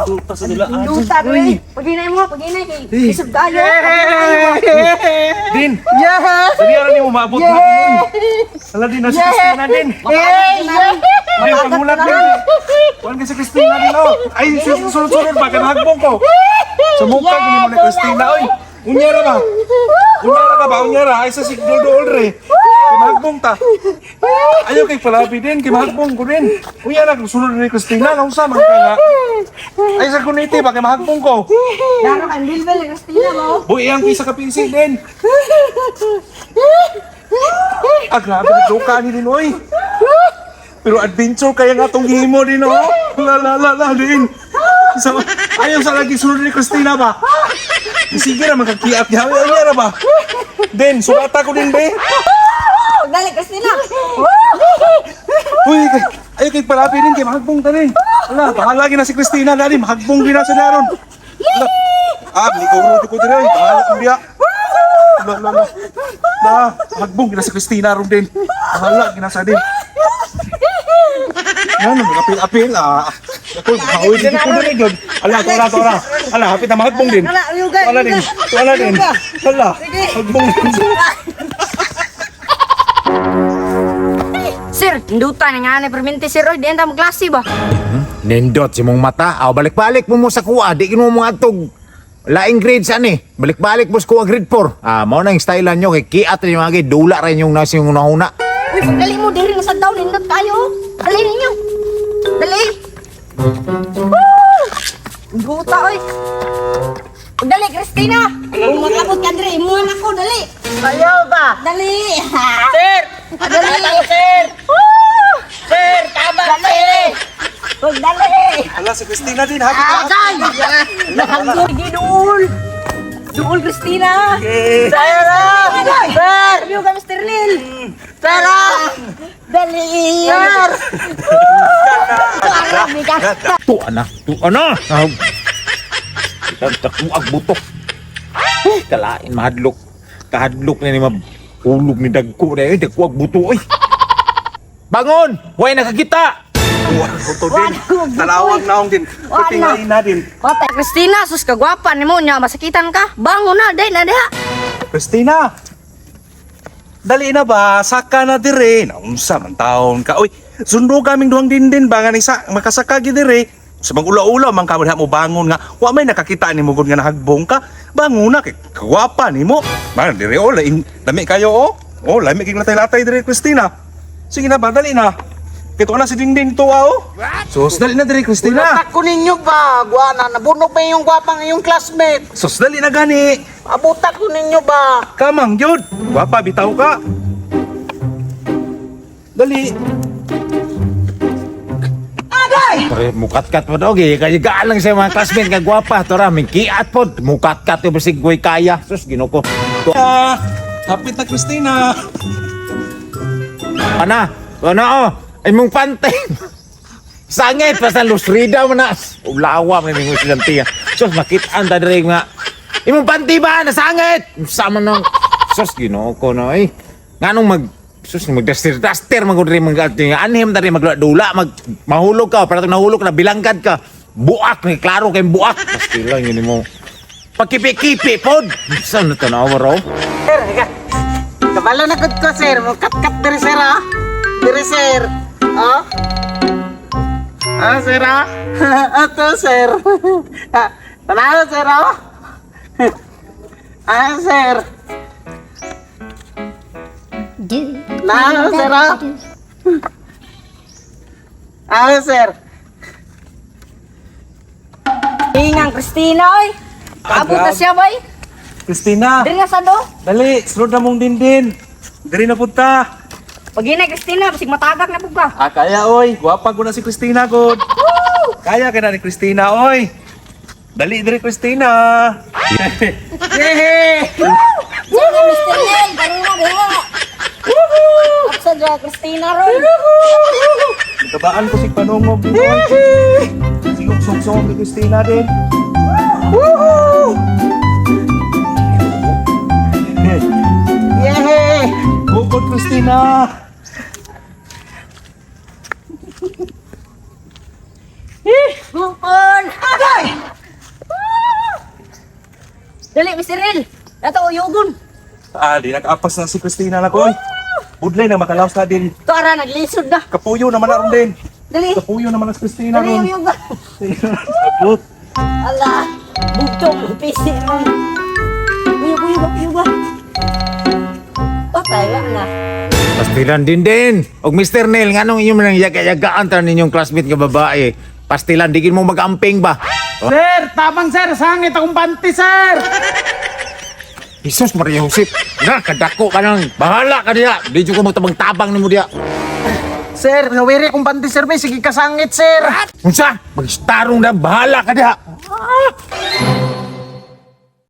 Duta sa dulaan. Duta dre. Paginay mo, paginay kay isog kayo. Din! Yeah! Dali ara nimo maabot na din. Hala din na si Christina din. Din pangulat din. Kuan ka si Christina din oh. Ay sunod-sunod ba kay mahagbong ko. Sa mukha gini mo ni Christina oy. Unyara ba? Unyara ka ba? Unyara ay sa si Doldo Olre. Kay mahagbong ta. Ayaw kay palabi din, kay mahagbong ko din. Unyara kung sunod ni Christina, naunsa man ka nga. Ay sa kuniti ba kay mahagbong ko. Laro kang bilbil Christina mo. Buhi ang pisa ka pisi din. Ah, grabe, nagduka ni din, oy. Pero adventure kaya nga itong gihimo din, oh. La, la, la, la, din. So, ayaw sa lagi sunod ni Christina ba? Sige na, magkakiat niya. Ayaw niya na ba? Din, sulata ko din, be. Dali Christina. Uy, ayaw kay palapi din, kay mahagbong ta din. Ala, bahala na si Christina, dali, mahagbong din na sa naron. Ala, ah, ko ko din, ay, bahala kong biya. La, la, la. La, mahagbong gina si Christina ron din. Bahala gina sa din. Ano, mag-apil-apil, ah. Ako, mahawi din ko din, yun. Ala, tora, tora. Ala, hapit na mahagbong din. Ala, yuga, Ala din, ala din. Ala, mahagbong din. Sir, duta na nga ni perminti sir oy, di enta mo klase ba? Nindot si mong mata. Aw, balik-balik mo mo sa kuha. Di mo mga atog. Laing grades ani. Balik-balik mo sa kuha grade 4. Ah, mao na yung style nyo. Kay kiat rin yung mga gay. Dula rin yung nasa yung unahuna. Uy, pagdali mo diri na sa taon nindot kayo. Dali ninyo. Dali. Woo! Duta oy. Dali Christina. Kung makabot ka diri, imuhan ako dali. Ayaw ba? Dali. Sir! Dali. Tama, sir! Woo! Sir, tama, Dali. sir! Huwag dali. Ala, si Christina din, hapit na. Agay! Sige, duol! Duol, Christina! Okay. Sir! Ah! Sir! Sabi ka, Mr. Neil! Sir! Ah! Dali! Sir! Tuwa na. Tuwa na. Ah. Takuag butok. Eh, kalain mahadlok. Kahadlok na ni mabulog ni dagko na eh. Dagkuag buto eh. Bangon! Huwag nakakita! Kuha ko to din. Talawag na akong din. Putingain na din. Patay. Christina, sus kagwapa ni mo niya, masakitan ka. Bangon na, day na diha. Christina! Dali na ba? Saka na dire. Naunsa man taon ka. Uy, sundo kaming duhang dindin ba nga ni sa makasaka gi dire. Sa bang ula-ula man ka mo bangon nga. Wa may nakakita nimo gud nga nahagbong ka. Bangon na kay kagwapa nimo. Man dire oh, lain lami kayo oh. Oh, lami kay latay-latay dire Christina. Sige na ba, dali na. Kito na si Dindin to ah, oh. Sus, dali na dire Christina. Unatak ko ninyo ba? Guana, nabunog ba yung gwapang iyong classmate? Sus, dali na gani. Abutak ko ninyo ba? Kamang yun. Gwapa, bitaw ka. Dali. Pare, mukat-kat po daw. Kaya gaan lang sa mga classmate nga gwapa. Tora, may kiat po. Mukat-kat yung basig goy kaya. Sus, ginoko. Ah, hapit na Christina. Ana, ana oh. Ay mong pante. Sangit basta lusrida mo na. Ulawa man yung estudyante. Sus, makitaan ta diri nga. Imong panty ba nasangit? Sama nang sus Ginoo ko no eh. Nganong mag sus magdaster daster man gud diri mag anhem ta diri magdula mag mahulog ka para nahulog na bilangkad ka. Buak ni klaro kay buak. Pastila yun mo. Pagkipi-kipi pod. Saan na tanawa raw? Sir, higa. Kabalo na gud ko, sir. Mukat-kat diri, sir, ah. Diri, sir. Oh. Ah, sir, ah. Ato, sir. Ah, Tanawa, sir, ah. Ah, sir. Na, sir, ah. Ah, sir. Ingang Christina oy. Abot na siya bay. Christina, Diri na sa do. dali, sunod na mong dindin. Diri na punta. Paginay Christina, basig matagak na pud ka. Ah, kaya oy, gwapa ko na si Christina god. Kaya ka na ni Christina oy. Dali diri Christina. Yehey! Sige, Mr. Neil, dali na diha. Woohoo! Sa dra Christina ron. Nagkabaan ko si panungog din oy. Sigog sugsong ni Christina din. Yehey! Bukod Christina. Bukon. Dali, Mr. Neil. Ato uyugon. Ah, di nakaapas na si Christina na ko. Oy. Budlay na makalaos na din. To ara naglisod na. Kapuyo naman na ron din. Dali. Kapuyo naman na si Christina Dali ron. uyugon. Sabot. Ala, bugtong pisi ron. Uyog, uyog, uyog. Patay lang na. Pastilan din din. Og Mr. Neil, nganong inyo man ang yaga-yagaan ta ninyong classmate nga babae? Pastilan, digin mo mag-amping ba? Sir, tabang sir, sangit akong panty sir. Jesus Maria Josep, na kadako ka nang. Bahala ka diya. Di jud ko mo tabang-tabang nimo diya. Sir, nawiri akong panty sir, may sige kasangit sir. Unsa? Magstarong na bahala ka diha. Ah!